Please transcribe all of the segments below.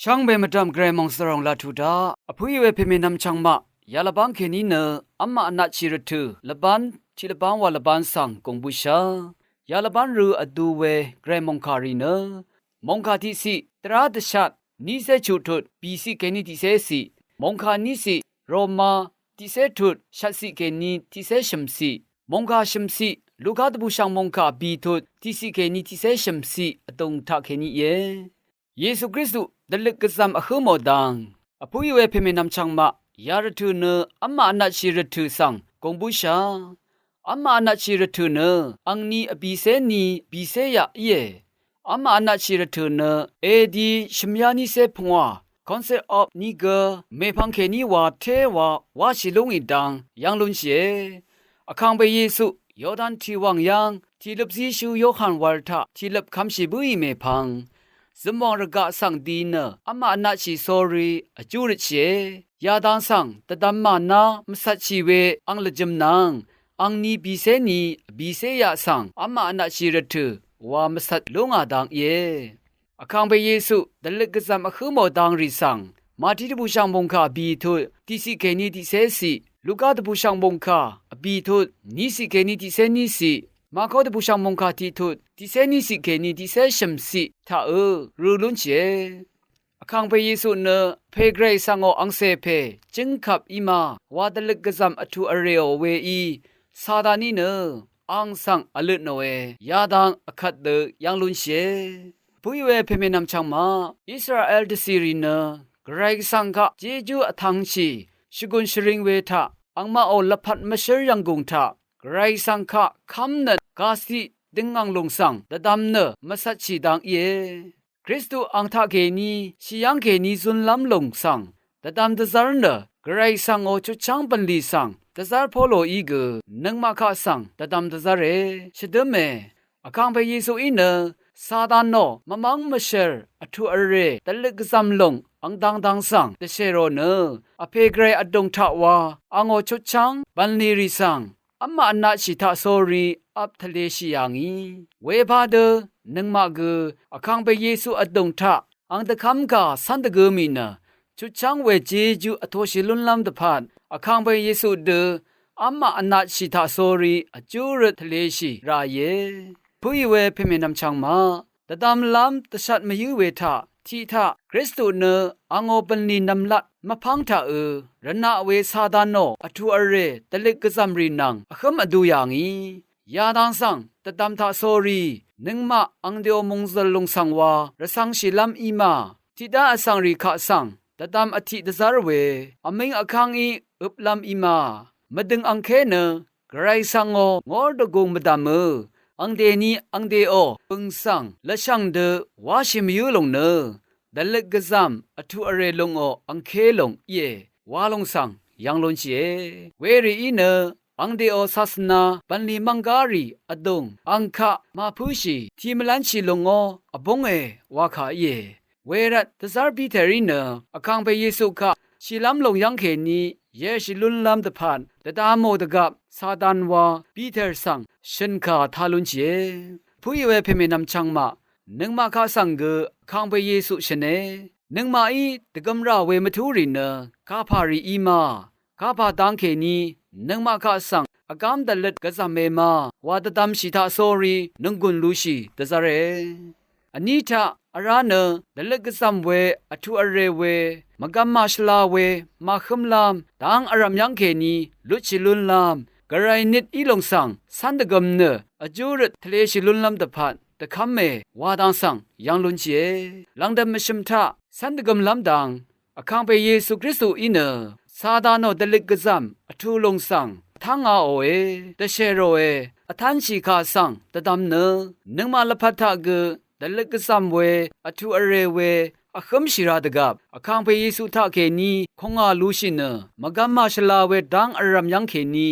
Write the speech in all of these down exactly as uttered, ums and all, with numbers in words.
Shvngbe mvdv̀m Gvray mòngsvròng laq tuq daq, vpǿì we pèmè nvmchvng maq, yalvbáng kèní nø v́m maq vnatshì rvtø̀ lvbán tiq lvbán wa lvbán svng gùng bǿshà. Yalvbán rø vdu we Gvray mòngkà rì nø, mòngkà tiqciq, dvrá dvshat, nícé chuq tut, bìciq kèní tiqcéciq, mòngkà níciq, Roma, tiqcé tut, shvtciq kèní tiqcé shø̀mciq, mòngkà shø̀mciq, Luka dvbùshv̀ng mòngkà bì tut, tiqciq kèní tiqcé shø̀mciq vdùng taqkèní íe. Yesu Kristu dvløt gvzv̀m vhǿ mò dang, vpǿì we pèmè nvmchvng maq, ya rvtø̀ nø v́m maq vnatshì rvtø̀ svng gùng bǿshà. V́m maq vnatshì rvtø̀ nø angni vbìcé ni bìcé yaq íe. V́m maq vnatshì rvtø̀ nø edi shø̀myá nícé pungwà, Council of Nicaea mèpvng kèní wa té wa wáshì lúngì dang yv́ng lúnshìe. Vkàngpè Yesu Yordan tìwàng yv́ng tìløp zíshú Yohan wàl taq tìløp kvmshì bǿì mèpvng, zømwàng rvgaq svng di nø v́m maq vnatshì sórí vjú røtshìe. Yadang svng dvdvm màná mvcvtshì we ang lvjø̄m nvng, angni bìcé ni vbìcé yaq svng v́m maq vnatshì rvtø̀ wa mvcvt lú ngà dang íe. Vkàngpè Yesu dvløt gvzv̀m vhǿ mò dang rì svng, Mati dvbùshv̀ng mòngkà bì tut, tiqciq kèní tiqcéciq, Luka dvbùshv̀ng mòngkà vbì tut, níciq kèní tiqcé níciq, Mako dvbùshv̀ng mòngkà tiq tut, tiqcé níciq kèní tiqcé shø̀mciq taqø rø lúnshìe. Vkàngpè Yesu nø pè Gvray svngò angcè pè jǿngkvp í ma wa dvløt gvzv̀m vtuq vrèò weí, Sataní nø ang svng vløtnòe yadang vkvt dø yv́ng lúnshìe. Vpǿì we pèmè nvmchvng maq, Israel dvcìrì nø Gvray Gvsvng kaq jejú vtv̄ngshì shvgùn shvring we taq, angmaqò lvpat mvshǿr yv̀nggùng taq, Gvray Gvsvng kaq kv́mnøt gasiq døngv̀ng lùng svng dvdvm nø mvcvtshì dang íe. Kristu ang taqkèní shì yv́ng kèní zunlv́m lùng svng dvdvm dvzv́r nø, Gvray Gvsvngò chutchv́ng bv̀nlì svng dvzv́r Poloí gø nøngmaq kaq svng dvdvm dvzv́re. Shvdǿme, Vkàngpè Yesuí nø Satanò mvmv́ng mvshèr vtuq vrè dvløt gvzv̀m lùng ang dangdang svng dvshèrò nø, vpè Gvray vdùng taq wa angò chutchv́ng bv̀nlì rì svng v́m maq vnatshì taq sórí vp tvleshì yà ngì. Wepadø nøngmaq gø Vkàngpè Yesu vdùng taq ang dvkv́m gà cv́n dvgø mì nø, chutchv́ng we jejú vtoshì lúnlv́m dvpvt Vkàngpè Yesu dø v́m maq vnatshì taq sórí vjú røt tvleshì ràìe. Vpǿì we pèmè nvmchvng maq, dvdvmlv́m dvshat mvyǿ we taq tiq taq Kristu nø angò bv̀nlì nv̀mlat mvpv́ng taqø, rvnaq we Satanò vtuq vrè dvløt gvzv̀m rì nvng vhǿm vdu yà ngì. Yadang svng dvdvm taq sórí nøngmaq angdèò mòngzø̀l lùng svng wa rvcv̄ngshìlv́m í ma, tiqdá vsvngrì kaq svng dvdvm vtiq dvzv́r we vmíng vkv́ngí øplv́m í ma, mvdøng angké nø Gvray Gvsvngò ngór dvgùng mvdv̀mø, angdèni angdèò bø̀ng svng lvshv̀ng dø wáshì mvyǿ lùng nø, dvløt gvzv̀m vtuq vrè lùngò angké lùng íe wa lùng svng yv́ng lúnshìe. Werìí nø angdèò sasvna bv̀nlì mv́nggá rì vdùng ang kaq màpǿshì tiq mvlv́nshì lùngó vbúnge wa kà íe. Wervt dvzv́r Piterí nø Vkàngpè Yesu kaq shìlv́m lùng yv́ng kèní yershì lúnlv́m dvpvt dvda mò dvgvp Satan wa Piter svng shø̀nkà tá lúnshìe. Vpǿì we pèmè nvmchvng maq, nøngmaq kaq svng gø Vkàngpè Yesu shø̀ne. Nøngmaqí dvgøm rà we mvtú rì nø kapà rì í ma, kapà dang kèní nøngmaq kaq svng vgám dvløt gvzv̀me ma wa dvdvmshì taq sórí nònggùn lushì dvzv́re. Vní taq vrá nø dvløt gvzv̀m we vtuq vrè we mvgvm màshvla we màhǿmlv́m dang vrv̀m yv́ng kèní lutshì lúnlv́m Gvray nøt í lùng svng cv́n dvgøm nø vjú røt tvleshì lúnlv́m dvpvt dvkv́me wa dang svng yv́ng lúnshìe. Lv̀ngdø̀m mvshø̀m taq cv́n dvgømlv́m dang Vkàngpè Yesu Kristuí nø Satanò dvløt gvzv̀m vtuq lùng svng vtv́ngaòe, dvshèròe, vtv́nshì kà svng dvdvm nø nøngmaq lvpat taq gø dvløt gvzv̀m we vtuq vrè we vhǿmshì ra dvgvp Vkàngpè Yesu taqkèní kùngà lushì nø mvgvm màshvla we dáng vrv̀m yv́ng kèní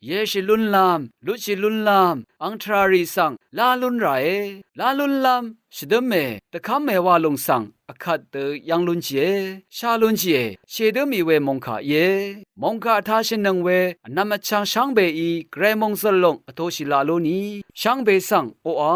yershì lúnlv́m, lutshì lúnlv́m ang tvrà rì svng lá lún ràe. Lá lúnlv́m shvdǿme dvkv́me wa lùng svng vkvt dø yv́ng lúnshìe, shá lúnshìe, shèdǿ mì we mòngkà íe. Mòngkà vtā shvnøng we vnvm vchvng shvngbeí Gvray mòngzø̀l lùng vtoshì laq lú ni shvngbe svng oqà